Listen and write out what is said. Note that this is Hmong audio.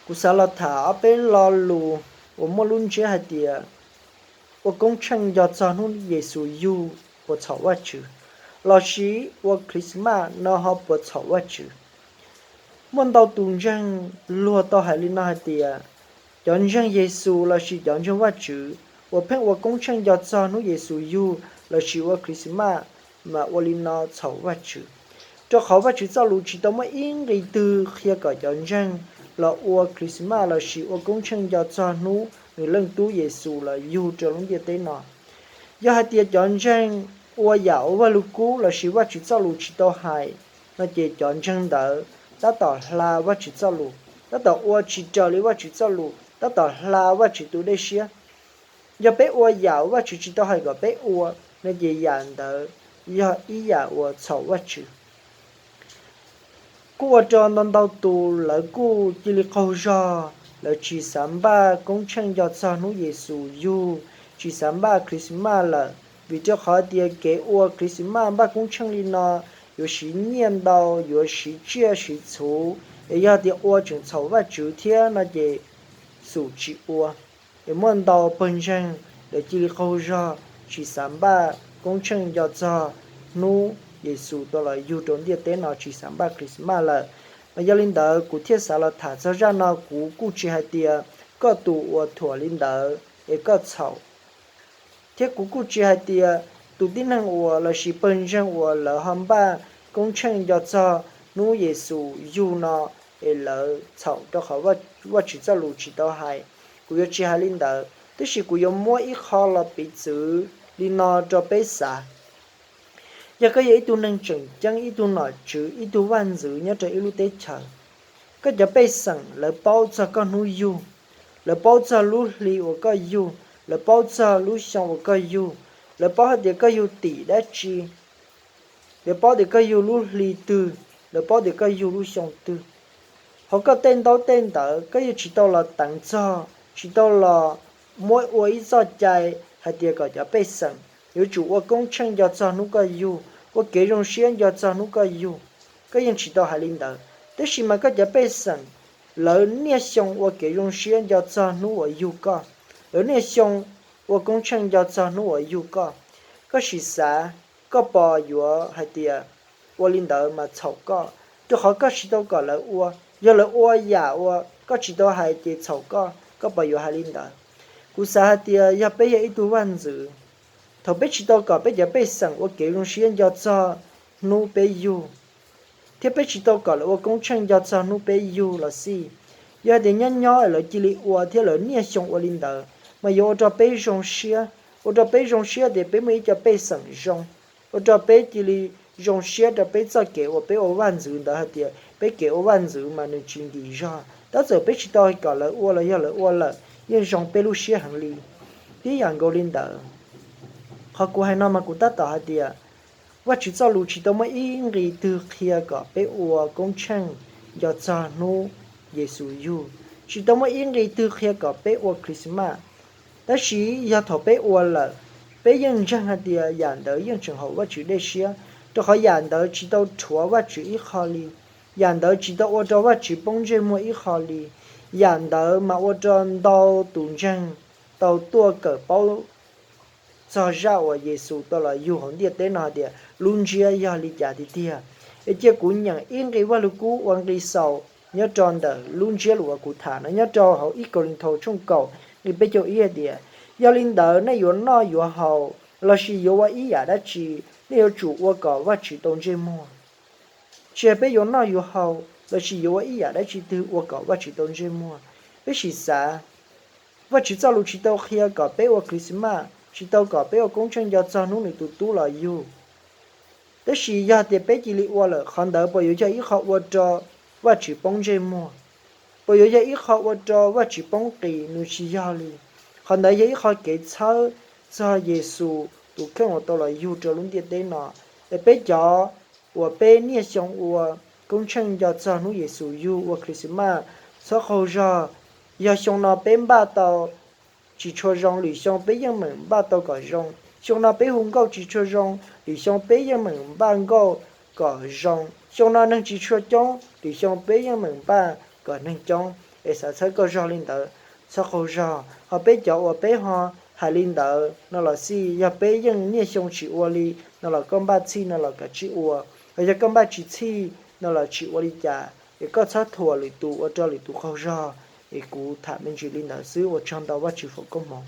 Kuv xav los tham ob peb lo lus uas muaj lub ntsiab hais tias ua koob tsheej nco txog hnub Yexus yug puas txhaum Vajtswv, lossis ua Christmas no ho puas txhaum Vajtswv. Muaj ntau tus ntseeg luag tau hais li no hais tias cov ntseeg Yexus lossis cov ntseeg Vajtswv uas pheej ua koob tsheej nco txog hnub Yexus yug lossis ua Christmas mas ua li no txhaum Vajtswv, rau qhov Vajtswv txoj lus tsis tau muaj ib nqe twg qhia kom cov ntseeg los ua Christmas lossis ua koob tsheej nco txog hnub nws leej tub Yexus los yug rau lub ntiaj teb no. Yog hais tias cov ntseeg ua yam uas Vajluskub lossis Vajtswv txoj lus tsis tau hais, no ces cov ntseeg ntawd tab tom hla Vajtswv txoj lus, tab tom ua tsis raws li Vajtswv txoj lus, tab tom hla Vajtswv tus dej siab. Yog peb ua yam uas Vajtswv tsis tau hais kom peb ua, no ces yam ntawd yog ib yam uas txhaum Vajtswv. Kuj ua rau ntau ntau tus lawv kuj cia li qaug zog, lawv tsis xav npaj koob tsheej nco txog hnub Yexus yug, tsis xav npaj Christmas lawm, vim rau qhov tias kev ua Christmas npaj koob tsheej li no yuav siv nyiaj ntau, yuav siv tsiaj siv txhuv, es yog tias ua tseem txhaum Vajtswv thiab no ces xum tsis ua. Es muaj ntau pawg ntseeg lawv cia li qaug zog, tsis xav npaj koob tsheej nco txog hnub Yexus tau los yug rau ntiaj teb no, tsis xav npaj Christmas lawm. Mas yog li ntawd kuv thiaj xav los tham txog zaj no, kuv kuj tsis hais tias koj tus uas thuam li ntawd es koj txhaum, thiab kuv kuj tsis hais tias tus tib neeg uas lossis pawg ntseeg uas lawv ho npaj koob tsheej nco txog hnub Yexus yug no es lawv txhaum rau qhov Vajtswv txoj lus tsis tau hais. Kuv yuav tsis hais li ntawd, tab sis kuv yuav muab ib qho los piv txwv li no rau peb xav. Yog koj yog ib tug neeg tseem ceeb, ib tug nom tswv, ib tug vaj ntxwv nyob rau ib lub teb chaws, koj cov pej xeem lawv paub txog koj hnub yug, lawv paub txog lub hli uas koj yug, lawv paub txog lub xyoo uas koj yug, lawv paub hais tias koj yug tim dab tsi, lawv paub tias koj yug lub hli twg, lawv paub tias koj yug lub xyoo twg. Hauv koj tej ntaub tej ntawv koj yeej tsis tau los teev txog, tsis tau los muab ua ib txoj cai hais tias kom cov pej xeem yuav tsum ua koob tsheej nco txog hnub koj yug, ua kev zoo siab nco txog hnub koj yug. Koj yeej tsis tau hais li ntawd, tab sis mas koj cov pej xeem lawv niaj xyoo ua kev zoo siab nco txog hnub uas yug koj, lawv niaj xyoo ua koob tsheej nco txog hnub uas yug koj. Koj sim xav, koj puas yuav hais tias ua li ntawd mas txhaum koj, rau qhov koj tsis tau kom lawv ua? Yog lawv ua yam uas koj tsis tau hais ces txhaum koj, koj puas yuav hais li ntawd? Kuv xav hais tias yog peb yog ib tug vaj ntxwv, thaum peb tsis tau kom peb cov pej xeem ua kev zoo siab nco txog hnub peb yug, thiab peb tsis tau kom lawv ua koob tsheej nco txog hnub peb yug los xij, yog hais tias nyob nyob lawv cia li ua thiab lawv niaj xyoo ua li ntawd, mas yuav ua rau peb zoo siab, ua rau peb zoo siab tias peb muaj ib co pej xeem zoo, ua rau peb cia li zoo siab rau peb txoj kev uas peb ua vaj ntxwv ntawd hais tias peb kev ua vaj ntxwv mas nws tsis nkim zog, tab txawm peb tsis tau kom lawv ua los yog lawv ua lawm yeej zoo peb lub siab heev li. Tib yam nkaus li ntawd, qhov kuv hais no mas kuv tab tom hais tias Vajtswv txoj lus tsis tau muaj ib nqe twg qhia kom peb ua koob tsheej nco txog hnub Yexus yug, tsis tau muaj ib nqe twg qhia kom peb ua Christmas. Tab sis yog thaum peb ua lawm, peb yeej ntseeg hais tias yam ntawd yeej tseem haum Vajtswv dej siab, rau qhov yam ntawd tsis tau rhuav Vajtswv ib qho li, yam ntawd tsis tau ua rau Vajtswv poob ntsej muag ib qho li. Yam ntawd mas ua rau ntau tus ntseeg tau tuaj kawm paub txog zaj uas Yexus tau los yug hauv ntiaj teb no hais tias lub ntsiab yog li cas tiag tiag. Es cia kuv nyeem ib nqe Vajluskub ua nqi xaus nyob rau ntawm lub ntsiab lus uas kuv tham no nyob rau hauv ib Kauleethaus tshooj kaum nqe peb caug ib hais tias, yog li ntawd nej yuav noj yuav haus lossis yuav ua ib yam dab tsi, nej yuav tsum ua kom Vajtswv tau ntsej muag. Tsis hais peb yuav noj yuav haus lossis yuav ua ib yam dab tsi twg ua kom Vajtswv tau ntsej muag. Peb sim xav, Vajtswv txoj lus tsis tau qhia kom peb ua Christmas, tsis tau kom peb ua koob tsheej nco txog hnub nws tus tub los yug. Tab sis yog tias peb cia li ua lawm, qhov ntawd puas yuav yog ib qho ua rau Vajtswv poob ntsej muag? Puas yuav yog ib qho ua rau Vajtswv poob qis? Nws tsis yog li. Qhov ntawd yog ib qho kev txhawb txog Yexus tus kheej uas tau los yug rau lub ntiaj teb no. Es peb cov uas peb niaj xyoo ua koob tsheej nco txog hnub Yexus yug ua Christmas, txhob qaug zog. Yog xyoo no peb npaj tau tsis tshua zoo, lwm xyoo peb yeej meem npaj tau kom zoo. Xyoo no peb hu nkauj tsis tshua zoo, lwm xyoo peb yeej meem npaj nkauj kom zoo. Xyoo no neeg tsis tshua coob, lwm xyoo peb yeej meem npaj kom neeg coob. es xav txhawb koj zog li ntawd, txhob qaug zog. Ho peb cov uas peb ho hais li ntawd no los xij, yog peb yeej niaj xyoo tsis ua li no los koj npaj txhij no los kav tsij ua. Ho yog koj npaj tsis txhij no los tsis ua li cas, es koj txhob thuam lwm tus ua rau lwm tus qaug zog. Es kuv tham me ntsis li ntawd xwb, ua tsaug ntau, Vajtswv foom koob hmoov.